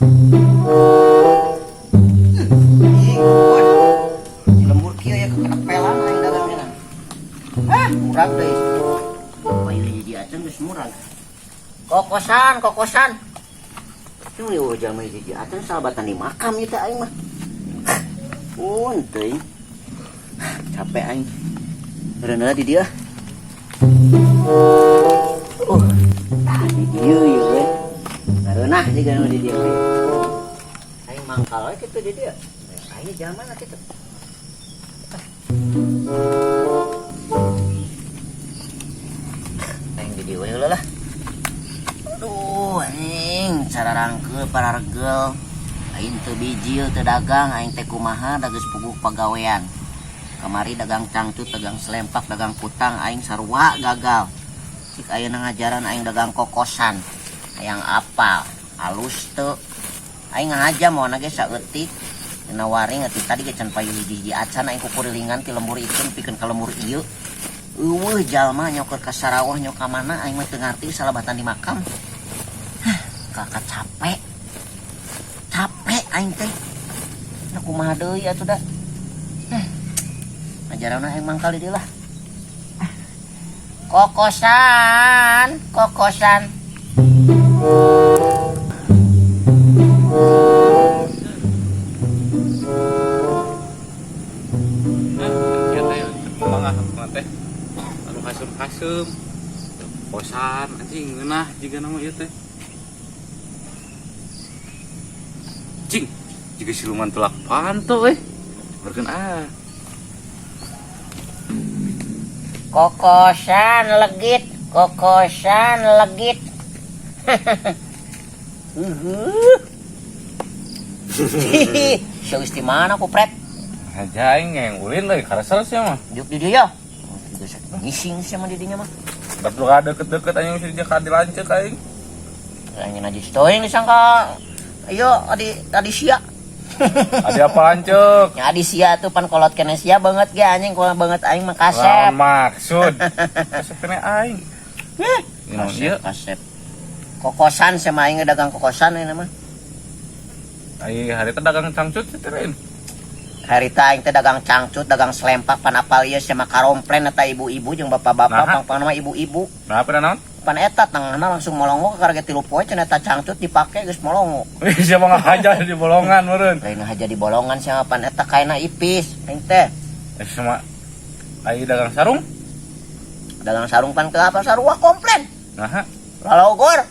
Di lembur kieu ya kekenepelan aing dagangna. Ah, murag deui. Payu hiji acan geus murag. Kokosan, kokosan. Cuma ieu jalma hiji acan salabatan di makam ieu teh aing mah. Teuing. Capek aing. Berenang di dia. Tah di dieu ieu we. Ngareunah jiga nu di dieu we. Aing mangkal we kitu di dieu. Aing jalma na kitu. Aing di dieu we heula lah. Aduh, anjing, cara rangkeul pararegel. Aing teu bijil, teu dagang, aing teh kumaha da geus puguh pagawean. Kamari dagang cangcut, dagang selempak, dagang kutang, aing sarua gagal. Cik ayeuna ngajaran aing dagang kokosan. Hayang apal, alus teu. Aing ngahaja mawana ge saeutik. Dina waring atuh tadi ge can payu hiji-hiji acan aing kukurilingan ti lembur itu pikeun ka lembur ieu. Eueuh jalma nyoker ka Sarawah nyok ka mana aing mah teu ngarti salabatan di makam. Hah, kakak capek. Capek aing teh. Nah kumaha deui atuh da. Hah. Ngajaranna aing mangkal di dieu lah. Kokosan, kokosan. Ieu teh mangga teh. Anu kasem-kasem. Kosan anjing ngeunah jiga nama ieu teh. Cing, jiga siluman tulak panto euy. Berkeun ah. Kokosan legit, kokosan legit. Geus di mana ku pret? Aja aing yang ulin lagi karesel sia mah. Diuk di dieu ya. Geus ngising sia mah di dinya mah. Bab lu deket-deket anjing mesti dia ka dilanceuk aing. Aing najis teuing disangka ieu adi adi sia. Adi apa lanceuk? Nya adi sia tuh pan kolot kene sia banget ge anjing kolot banget aing mah kasep. Lawan maksud. Kasep kene aing. Ini naon ieu? Kasep, kasep. Kokosan sama aing dagang kokosan ini mah. Ai harita dagang cangcut teh lain. Harita aing teh dagang cangcut, dagang selempak pan apal ieu sama karomplen eta ibu-ibu jeung bapak-bapak Naha? pang-pang mah ibu-ibu. Nah, apa naon? Pan eta tengahna langsung molongo ka karege 3 poe cenah eta cangcut dipake geus molongo. Wih, siapa ngahaja di bolongan meureun. Lain haja di bolongan siapa pan eta kaina ipis aing teh. Eh sama ai dagang sarung? Dagang sarung pan ke apa sarua komplain. Naha? Lalogor.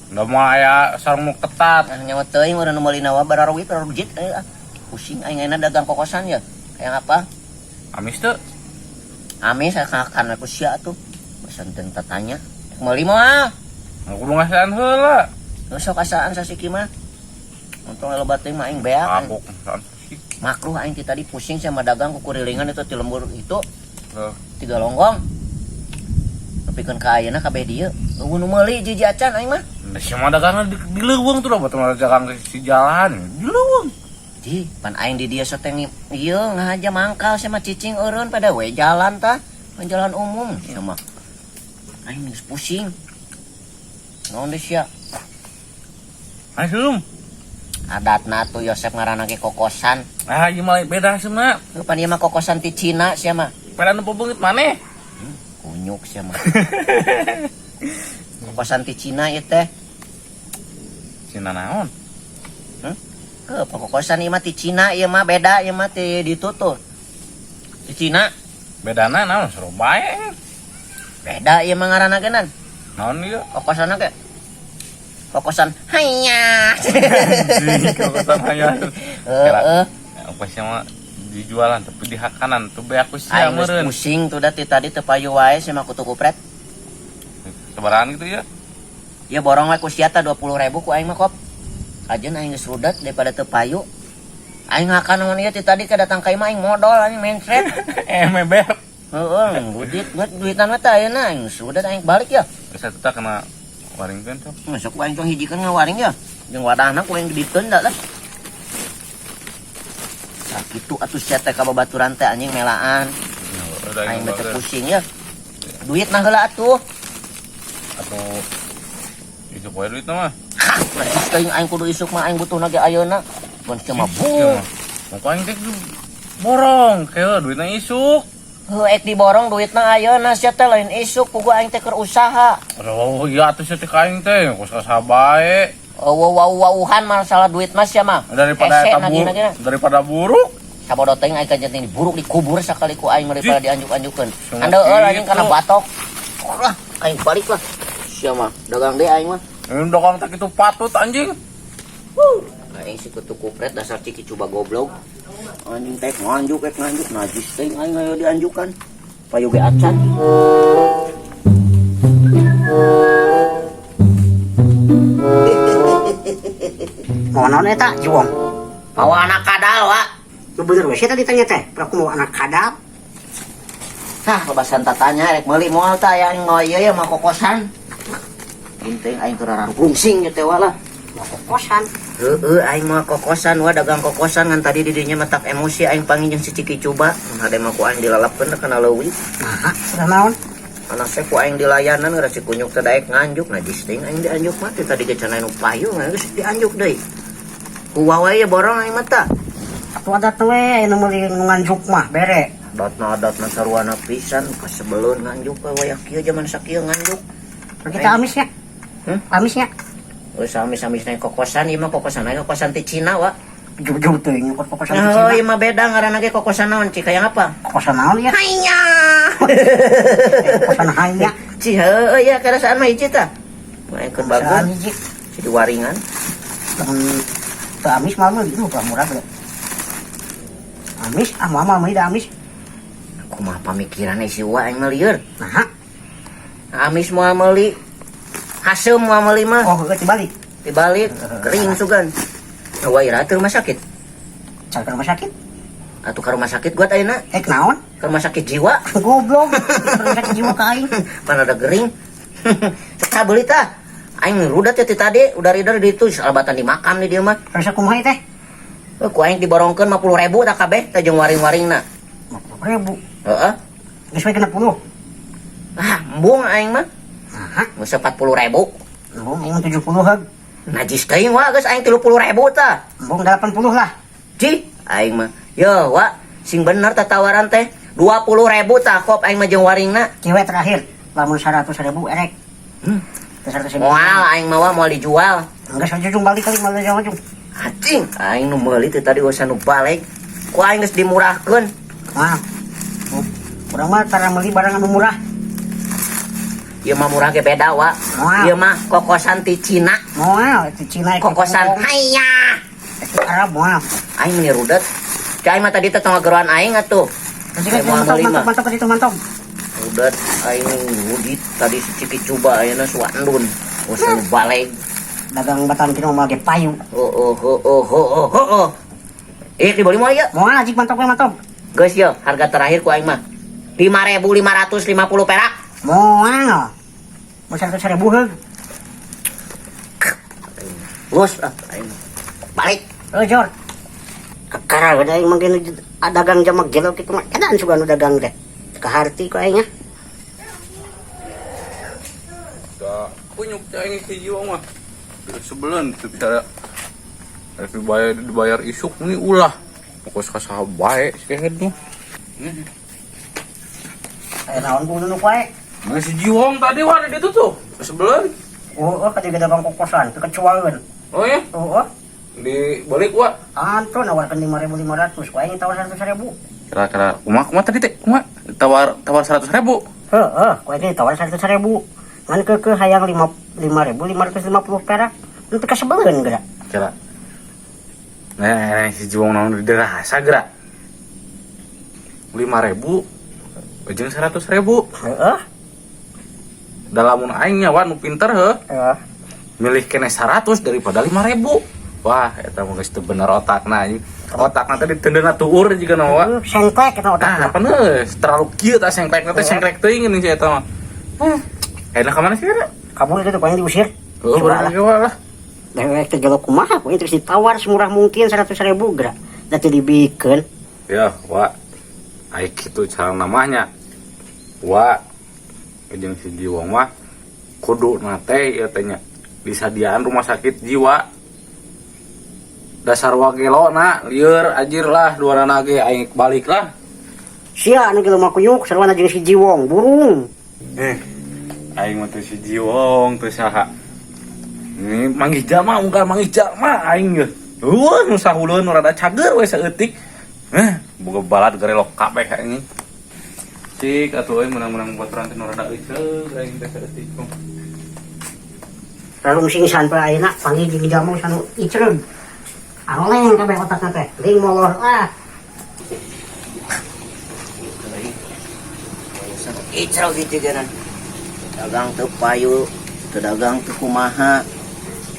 Da moal aya sarung nu ketat. Nah, nyawa teuing urang nu meulina wa bararuit bararujit ah. Pusing aing ayeuna dagang kokosan ya. Hayang apa? Amis teu? Amis akan aku sia tuh. Bosan teu tatanya. Meuli moal. Aku kudu ngasaan heula. Geus sok asaan sasiki mah. Untung loba teuing mah aing beak. Aku ngasaan sasiki. Makruh aing ti tadi pusing sama dagang kukurilingan itu ti lembur itu. Heuh. 3 longgong. Nepikeun ka ayeuna kabeh dieu. Eueuh nu meuli jiji acan aing mah. Nah, sia mah dagangna di leuweung tuh da batur dagang di jalan. Di leuweung. Ji, pan aing di dieu sateng ieu ngahaja mangkal sama cicing eureun pada we jalan tah, pan jalan umum sia mah. Aing geus pusing. Naon deui sia? Aing Adatna tuh Yosep ngaranna ge kokosan. Ah, ieu mah beda sebenarnya. Heuh, pan ieu mah kokosan ti Cina sia mah. Pada nu beungeut maneh. Kunyuk sia mah. Kokosan ti Cina ieu teh. Cina naon? Ke kokosan ieu mah ti Cina ieu mah beda ieu mah ti ditu tuh. Ti Cina. Bedana naon seru bae. Beda ieu mah ngaranna ge nan. Naon ieu? Kokosanna ge. Kokosan hanya. Anjing, kokosan hanya. Heeh. Apa sih mah dijualan tapi di hakanan tuh be aku sia Aing geus meureun. pusing tuh da ti tadi teu payu wae sia mah kutu kupret. Sabarahan gitu ya? Ya borong we ku sia tah 20.000 ku aing mah kop. Kajeun aing geus rudet daripada teu payu. Aing ngakan naon ieu ti tadi ka datang ka imah aing modal aing mencret. Meber. Heeh, duit buat duitan mah teh ayeuna aing geus rudet aing balik ya. Geus atuh tah kena waringkeun sok. Masuk ku aing tong hijikeun ngawaring ya. Jeung wadahna ku aing dibikeun da lah. Nah, kitu atuh sia teh ka babaturan teh anjing melaan. Aing teh pusing ya. Duit nah heula atuh. Atuh itu poe duit mah. Najis teuing aing kudu isuk mah, aing butuh ge ayeuna. Ban sia mah bu. Mau aing teh borong, kieu duitna isuk. Heuh, ek diborong duitna ayeuna sia teh, lain isuk, puguh aing teh keur usaha. Aduh, iya atuh sia teh ka aing teh, kos ka bae. Oh, wow wauhan masalah duit mas ya mah. Daripada Hese eta nagih-nagihna. Daripada buruk. Sabodo teuing aing kajen buruk dikubur sakali ku aing daripada dianjuk-anjukeun. Cuma Anda euy anjing gitu. Kana batok. Lah, aing balik lah. Sia mah dagang deui aing mah. Ini dagang teh kitu patut, anjing. Aing si kutu kupret, dasar ciki coba goblok. Anjing teh nganjuk, ek nganjuk, najis teuing aing aya dianjukan. Payu ge acan. Mau naon eta, Juwong? Mawa anak kadal, Wak. Lu bener we sih tadi tanya teh, aku mau anak kadal. Hah, lebasan tatanya rek meuli moal tah aya aing mau ieu ya, mau kokosan. Ginteng aing keur rungsing ieu teh, Wak, lah. Mau kokosan. Heeh, aing mah kokosan, wa, dagang kokosan, ngan tadi di dinya matak emosi aing panggil jeung si Ciki Cuba. Mun hade mah ku aing dilalapkeun kana leuwih. Nah, sudah naon? Anak saya ku aing dilayanan gara si kunyuk teh daek nganjuk, najis teuing aing dianjuk mah teh, tadi ge cenah nu payu geus dianjuk deui. Ku wae ya borong aing mah tah. Atuh ada tuh we nu meuli nu nganjuk mah bere. Adatna adatna saruana pisan, kasebeleun nganjuk we wayah kieu, jaman sakieu nganjuk. Kita amisnya. Hmm? Amisnya. Geus amis-amis naik kokosan ieu mah, kokosan aing kokosan ti Cina, wa. Jauh-jauh teuing kokosan di Oh, Cina. ieu mah beda ngaranna ge, kokosan naon, Cik, hayang apa? Kokosan naon ya? Hanya. Kokosan hanya. Ci, heueuh ya karasaan mah hiji tah. Main keur Kokosan bagus, hiji. jadi waringan. Lamun teu amis mah meuli itu murah bro. Amis, ah moal meuli da amis. Kumaha pamikiran si Wa, aing mah lieur. Nah, Amis moal meuli. Haseum moal meuli mah. Oh, heueuh dibalik. Dibalik kering sugan. Wa ira teu rumah sakit. Cari ke rumah sakit. Atuh ka rumah sakit gua ayeuna, Eh, naon? ke rumah sakit jiwa. Goblok. Ke rumah sakit jiwa ka aing. Pan ada gering. Sok tah beuli tah. Aing rudat ya ti tadi, udah rider di itu salabatan di makam di dia mah. Terus kumaha teh? Eh, ku aing diborongkeun 50.000 tah kabeh tah jeung waring-waringna. 50.000. Heeh. Geus we 60. Ah, embung aing mah. Nah, Geus 40.000. embung aing 70 heug. Najis teuing, wa, geus aing 30.000 tah. Embung 80 lah. Cih, aing mah. Yo, wa, sing bener tah tawaran teh. 20.000 tah kop aing mah jeung waringna. Kieu terakhir, lamun 100.000 erek. Teh 100.000. Moal aing mah, wa, moal dijual. Enggak saja balik kali malah jauh jung. Anjing, aing nu meuli teh tadi usah nu balik. Ku aing geus dimurahkeun. Nah, urang mah tara meuli barang anu murah. Ieu mah murah ge beda, wa. Moal. Ieu mah kokosan ti Cina. Moal itu Cina itu Kokosan haya. Itu Arab moal. Aing meni rudet. Cai mah tadi teh tong geroan aing atuh. Terus kan Aing moal mantap meuli mantap mah. mantap itu mantap. Rudet aing rudit tadi si Ciki Cuba ayeuna suandun. Usah nu balik. Dagang batan kino moal ge payu. Oh oh oh oh oh oh oh. Oh. Eh, dibeli moal ya? Moal ajik mantap we mantap. Geus yo, harga terakhir ku aing mah 5.550 perak. Moal. Mau 100.000 heug. Lus ah, aing balik. Oh, Jor. Kakara udah aing mungkin dagang jamak gelo kitu mah. Edan sugan nu dagang teh. Kaharti ku aing nya. Da kunyuk teh aing si jiwa mah. Sebelen teu bisa rek dibayar, dibayar isuk ini ulah. Pokos ka saha bae si kehed mah. Aya naon kudu nu wae. Nah, si Jiwong tadi wah di ditu tuh. Sebelen. Oh, oh katiga dagang kokosan, kekecuangan. Oh ya, Oh, oh. dibalik wa. Anto nawarkan 5.500, ku aing tawar 100.000. Kira-kira kumaha kumaha tadi teh? Kumaha? Tawar tawar 100.000. Heeh, ku aing tawar 100.000. Ngan keukeuh hayang 5.550 perak. Nanti kasebeleun geura. Kira. Nah, si Jiwong naon dirasa geura. 5.000 jeung 100.000. Heeh. Da lamun aing nya, wa, nu pinter heuh. Heeh. Milih kene 100 daripada 5.000. Wah, eta mah geus teu bener otakna anjing. Otakna teh ditendeuna tuur jiga na, wa. Sengklek eta Ah, otakna. apa geus terlalu kieu tah sengklekna teh, sengklek teuing geuning si eta mah. Enak ka mana sih kira? Kabur itu ku aing diusir. Oh, Coba lah. berarti lah. Dewek teh jolo kumaha ku aing terus ditawar semurah mungkin 100.000 geura. Da teu dibikeun. Ya, wa. Ai kitu cara namanya. Wa. Jeung si Jiwong mah kudu na teh ieu teh nya. Disadiaan rumah sakit jiwa. Dasar wagelo na, lieur ajir lah dua ge aing balik lah. Sia anu gelo mah kunyuk sarwana jeung si Jiwong, burung. Eh, aing mah teu si Jiwong teu saha. Ini manggih jalma unggal manggih jalma aing ge. Nu sahuleun nu rada cager we saeutik. Eh, boga balad garelok kabeh aing. Cik atuh euy menang-menang baturan teh nu rada euceuk aing teh saeutik. Lalu singsan pa ayeuna panggih jeung jalma sanu icreug. Aroleng kabeh otakna teh, ring molor ah. Icrog gitu kan. Dagang teu payu, teu dagang teu kumaha.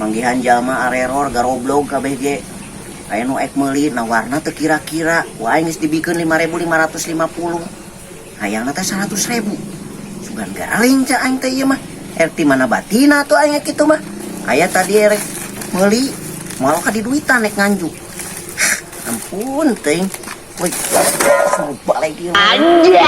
Manggihan jalma areror garoblog kabeh ge. Aya nu ek meuli nawarna teu kira-kira. Wah aing geus dibikeun 5.550. Hayangna teh 100.000. Sugan galing ca aing teh ieu mah. RT mana batina tuh aing kitu mah. Aya tadi erek meuli moal ka diduitan nek nganjuk. Ampun teuing. Woi, suruh balik ieu. Anjay.